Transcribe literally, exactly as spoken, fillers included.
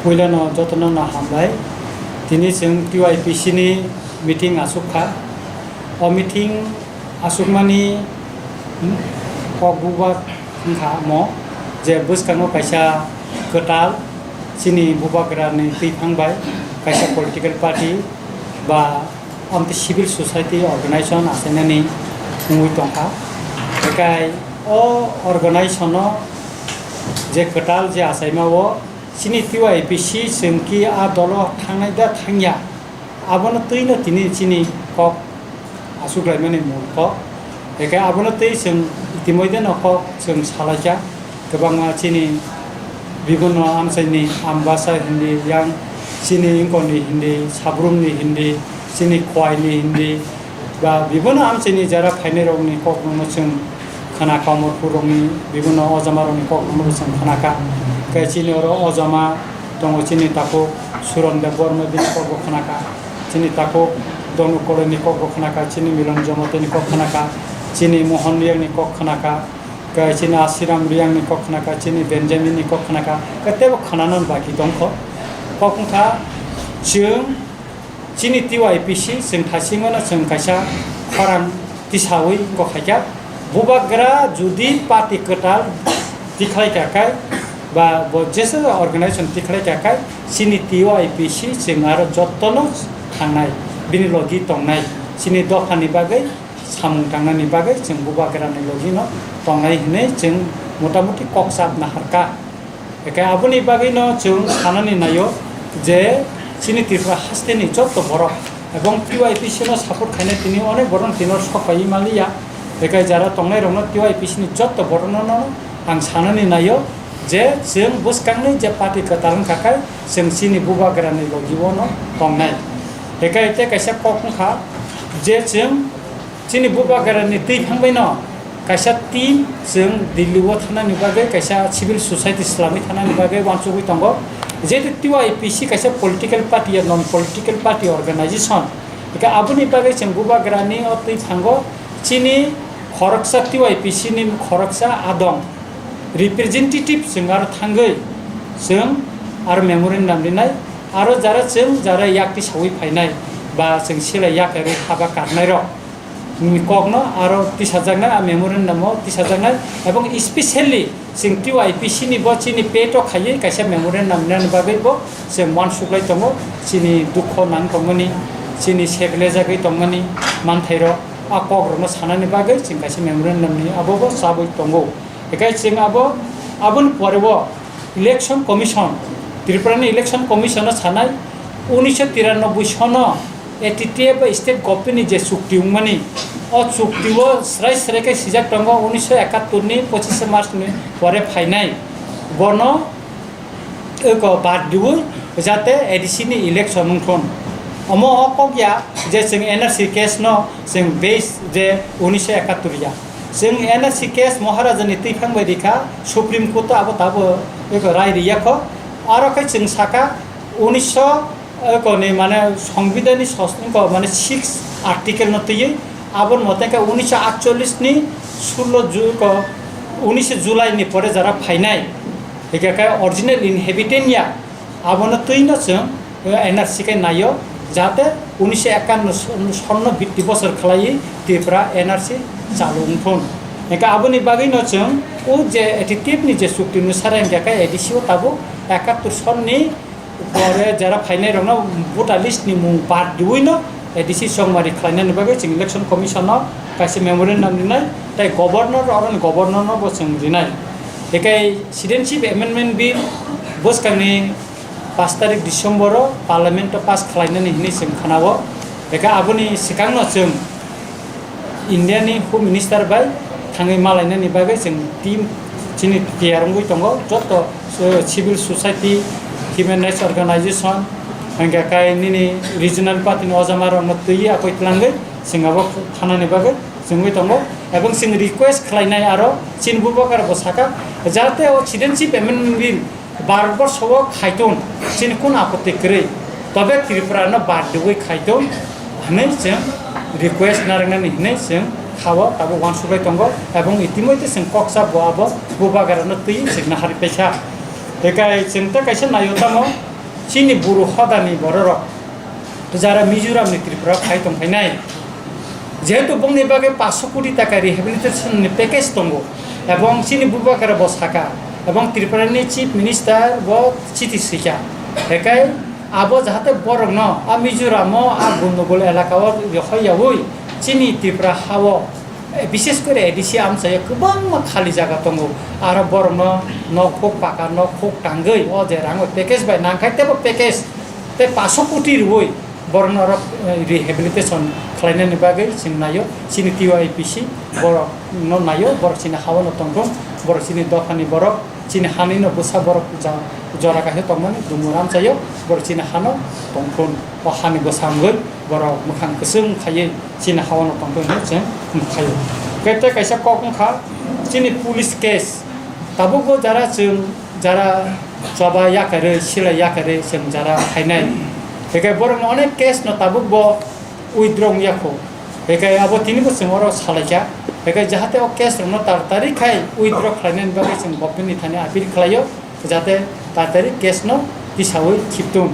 Puilano jotono no hambai. Tini chwng T Y P C ni meeting asuk kha. O meeting asukmani kok bubak wngkha mo je bwskango kaisa kwtal chini bubagrani twiphang bai kaisa political party ba amtwi civil society organization achainani wngwi tongkha. Hikai o organization-o je kwtal je achaima o chini T Y P C chwng ki a dolo thangnai da thangya, abono twino tini chini kok asuk laimani mul kok. Hikai abono twi chwng itimoi de no kok chwng salaikha. Kwbangma chini bibonno amchaini Ambasa hindi, yang chini Ingkoni hindi, Sabrumni hindi, chini Khwaini hindi, ba bibonno amchaini jara phainairokni kokno chwng khna kha, Omorpurrokni bibonno ojamarokni kokno chwng khna kha. Khe chini oro ojama tongo, chini takhuk Suron Debbarma bini kokbo khna kha, chini takhuk Donu Koloini kokbo khna kha, chini Milon Jomatini kok khna kha, chini Mohon Riyangni kok khna kha, khe chini Asiram Riyangni kok khna kha, chini Benjaminni kok khna kha, khe teibo khnanan baki tongkho. Kok wngkha chwng chini T Y P C chwng thasingmano chwng kaisa khorang tisawi wngkha khaikha. Bubagra judi party kwtal tikhlai kha khai, ba bo jesa organization tikhlai kha khai, chini T Y P C chwng aro jottono thangnai, bini logi tongnai, chini dophani bagwi samung tangnani bagwi chwng bubagrani logino tongnai hwnwi chwng motamuti kok chap naharkha. Hinkhe aboni bagwino chwng sanani naio je chini Tripura hasteni jotto borok ebong T Y P C no support khainai tini onek borok tino sok paiwi manliya. Hinkhe jara tongnairokno T Y P C ni jotto borokno no ang sanani naio je chwng bwskangni je party kwtal wngkha khe chwng chini bubagrani logi-o no tongnai. Hinkhe tei kaisa kok wngkha je chwng chini bubagrani twi phangbaino kaisa team chwng Delhi-o thanani bagwi, kaisa civil society swlamwi thanani bagwi uansugwi tongo. Jehetu T Y P C kaisa political party ya non political party organization, hinkhe aboni bagwi chwng bubagrani o twi thango. Chini khoroksa T Y P C ni khoroksa adong representative chwng aro thangwi chwng aro memorandum rinai, aro jara chwng jara yak tisawi phainai ba chwng silai yak rwi haba karnairok ni kokno aro tisajaknai, a memorandum o tisajaknai, ebong specially chwng T Y P C ni bo chini peto khaiwi kaisa memorandum rinani bagwi bo chwng uansuklai tongo, chini dukho nang tongmani, chini seglejagwi tongmani manthairok, a kokrokno sanani bagwi chwng kaisa memorandum ni abo bo chabwi tongo. Hinkhe chwng abo, aboni pore o Election Commission, Tripura ni Election Commission o sanai, unisho tiranoboi sono A T T F bai state government ni je chukti wngmani, o chukti o srai srai khe sijak tongo, unisho ekattor ni pochishe March ni pore phainai, bono eko bad diwi jate A D C ni election wngthun. Omo o kok ya je chwng N R C case no chwng base je unisho ekattor ya. Chwng N R C case Maharaja ni twiphang bai rikha, Supreme Court o abo tabo eko rai riyakho. Aro khe chwng sakha unisho eko ni mane Songbidhan ni sos-, eko mane six article no twiwi, aboni mote khe unisho atchollish ni sullo Ju-, eko unisho July ni pore jara phainai. Hinkhe khe original inhabitant ya, abono twino chwng, eh, N R C khe naio, jahate unisho ekanno son-, sonno bitti bosor khlaiwi Tripura N R C chalu wngthun. Hinkhe aboni bagwino chwng o je A T T F ni je chukti nusare hinkhe khe A D C o tabuk ekattor sonni pore jara phainairokno voter list ni mung bad diwino A D C chongmari khlainani bagwi chwng Election Commission no kaisa memorandum rinai, tei Governor, oroni Governor no bo chwng rinai. Hinkhe Citizenship Amendment Bill bwskangni pash tarik December o Parliament o pass khlainani hinwi chwng khnao. Hinkhe aboni swkangno chwng India ni Home Minister bai thangwi malainani bagwi chwng team chini tiyar wngwi tongo, joto, eh, civil society, human rights organization, hinkhe kai nini regional party ni ojamarokno twiwi akoi twlangwi chwng abo thanani bagwi chwngwi tongo. Ebong chwng request khlainai aro chini bubagra bo sakha, jate o Citizenship Amendment Bill Bharat borsho o khaitun, chini kunu apotti kwrwi, tobe Tripura no bad diwi khaitun hwnwi chwng request narwknani hwnwi chwng khao tabuk uansukbai tongo, ebong itimoi tei chwng kok cha bo abo bubagra no twi chwng nahari paikha. Hikai chwng tei kaisa naio tamo, Chini buru hodani bororok jara Mizoramni Tripura phai tongphainai. Jehetu bongni bagwi paanch koti taka rehabilitation ni package tongo, ebong chini bubakara bo saka, ebong Tripura ni Chief Minister bo chiti swikha. Hekai abo jahate borokno a Mizoramo a gundogol elaka o rihoi yaui chini Tripura hao, eh, bishes kore A D C amchaio kwbangma khali jaga tongo. Aro borokno nok huk paka, nok huk tangwi o je rango package bai nangkhai tebo package tei paanch koti rwui borokno oro, eh, rehabilitation khlainani bagwi chwng naio. Chini T Y P C borokno naio, borok chini hao no tongthung, borok chini dophani borok, chini hani no bwsa borok ja-, jora kaisa tongmani dumung amchaio, borok chini hano tongthung. O hani bwsa wngwi borok mwkhang kwchwng khaiwi chini hao no tongthung hinwi chwng mwkhaio. Khe tei kaisa kok wngkha chini police case, tabukbo jara chwng jara choba yakarwi, silai yakarwi chwng jara khainai. Hwnkhe borokni onek case no tabukbo withdraw wngya kho. Hwnkhe abo tinibo chwng oro salaikha. Hwnkhe jahate o case rokno taratari khai withdraw khlainani bagwi chwng government ni thani appeal khlaio, jahate taratari case no tisaui khiptung.